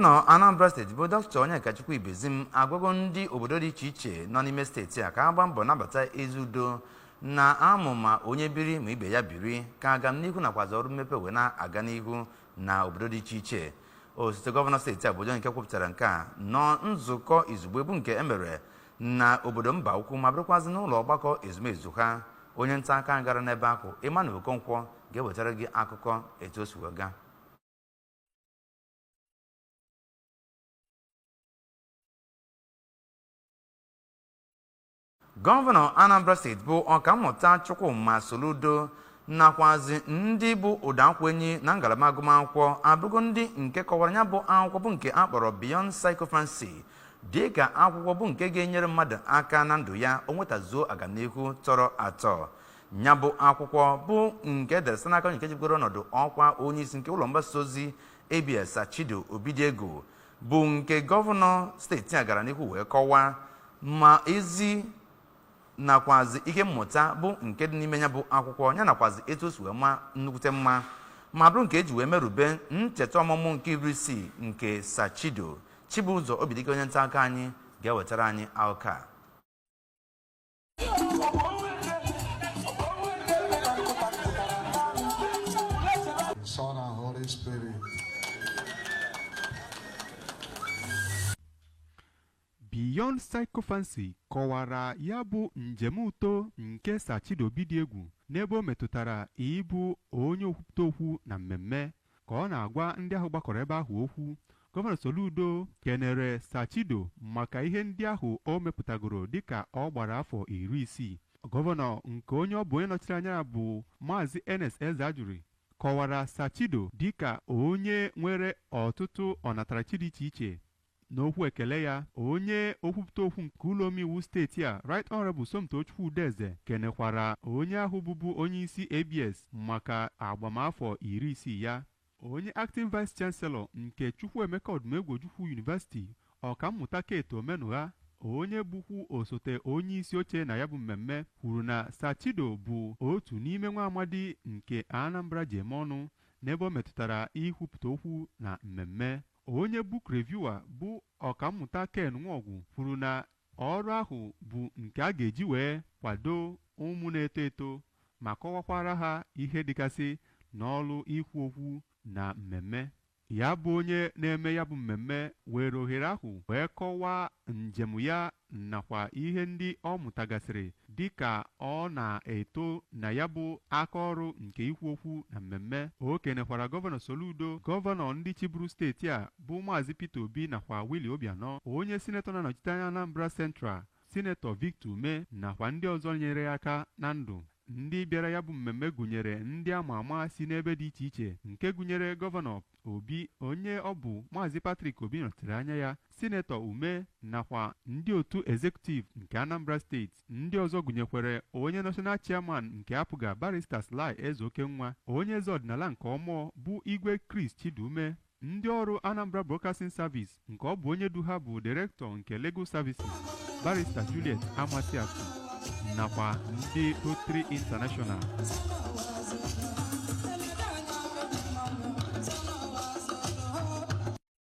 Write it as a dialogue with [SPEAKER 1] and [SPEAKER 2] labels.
[SPEAKER 1] Gọvanọ Anambra Steeti bụ Dr. Onyekachukwu Ibezim agwago ndị obodo dị iche iche nọ n'ime steeti a ka ha gbaa mbọ nabata ezi udo na amụma onye biri ma ibe ya biri, ka agamnihu nakwazi ọrụ mmepe wee na-aga n'ihu na obodo dị iche iche. Osote gọvanọ steeti a bụ onye nke kwupụtara nke a nọ nzukọ izugbe bụ nke emere na obodo Mbaukwu, ma bụrụkwazị n'ụlọ ọgbakọ ezumezu ha. Onye nta aka gara n'ebe ahụ, Emmanuel Okonkwo, ga-ewetara gị akụkọ etu o si wee gaa. Gọvanọ Anambra Steeti bụ Ọkammụta Chukwuma Soludo nakwazi ndị bụ ụda-akwụ na ngalaba agụmakwụkwọ abụrụgo ndị nke kọwara ya bụ akwụkwọ bụ nke a kpọrọ Beyond Sycophancy dịka akwụkwọ bụ nke ga-enyere mmadụ aka na ndụ ya o nwetazuo agamnihu tọrọ atọ. Ya bụ akwụkwọ bụ nke edere site n'aka onye nke jibugoro ọnọdụ ọkwa onye isi nke ụlọ mgbasa ozi ABS, Chido Obidiego, bụ nke gọvanọ steeti a gara n'ihu wee kọwaa ma ezi nakwazi ihe mmụta bụ nke dị n'ime ya bụ akwụkwọ, ya nakwazi etu o si wee maa nnukwute mma, ma bụrụ nke eji wee merube ncheta ọmụmụ nke 60 nke Sachido. Chibụzọ Obidike, onye nta akụkọ anyị, ga-ewetara anyị akụkọ a.
[SPEAKER 2] Son and Holy Spirit.
[SPEAKER 3] Beyond Sycophancy kọwara ya bụ njem uto nke Sachido Obidiegwu n'ebe o metụtara ịbụ onye okwupụta okwu na mmemme. Ka ọ na-agwa ndị ahụ gbakọrọ ebe ahụ okwu, Gọvanọ Soludo kenere Sachido maka ihe ndị ahụ o mepụtagoro dịka ọ gbara afọ 60. Gọvanọ, nke onye ọ bụ onye nọchiri anya bụ Maazị Ernest Ezeajuri, kọwara Sachido dịka onye nwere ọtụtụ ọnatarachi dị iche iche. N'okwu ekele ya, onye okwupụta okwu nke ụlọ omeiwu steeti a, Right Honorable Somtochukwu Udeze, kenekwara onye ahụ bụbu onye isi ABS maka agbamafọ 60 ya. Onye acting vice chancellor nke Chukwuemeka Odumegwu Ojukwu University, Ọkammụta Kate Omenugha, onye bụkwu osote onye isi oche na ya bụ mmemme, kwuru na Sachido bụ otu n'ime nwa amadi nke Anambra ji eme ọnụ n'ebe o metụtara ikwupụta okwu na mmemme. Onye book reviewer bụ Ọkammụta Ken Nwogwu kwuru na ọrụ ahụ bụ nke a ga-eji wee kwado ụmụ na-eto eto ma kọwakwara ha ihe dịgasị n'ọrụ ikwu okwu na mmemme. Ya bụ onye na-eme ya bụ mmemme were ohere ahụ wee kọwaa njem ya nakwa ihe ndị ọ mụtagasịrị dịka ọ na-eto na ya bụ aka ọrụ nke ikwu okwu na mmemme. O kenekwara Gọvanọ Soludo, gọvanọ ndị chịburu steeti a bụ Maazị Peter Obi nakwa Willie Obianọ, onye sinetọ na-anọchite anya Anambra Central, Sinetọ Victor Umeh, nakwa ndị ọzọ nyere ya aka na ndụ. Ndị bịara ya bụ mmemme gụnyere ndị ama ama si n'ebe dị iche iche, nke gụnyere Gọvanọ Obi, onye ọ bụ Maazị Patrick Obi nọchitere anya ya, Sinetọ Umeh nakwa ndị otu executive nke Anambra Steeti. Ndị ọzọ gụnyekwere onye national chairman nke APGA, Barrister Sly Ezeokenwa, onye eze ọdịnala nke Ọmụọ bụ Igwe Chris Chidume, ndị ọrụ Anambra Broadcasting Service nke ọ bụ onye du ha bụ Director nke Legal Services, Barrister Juliet Amasiatu, nakwa ndị Rotary International.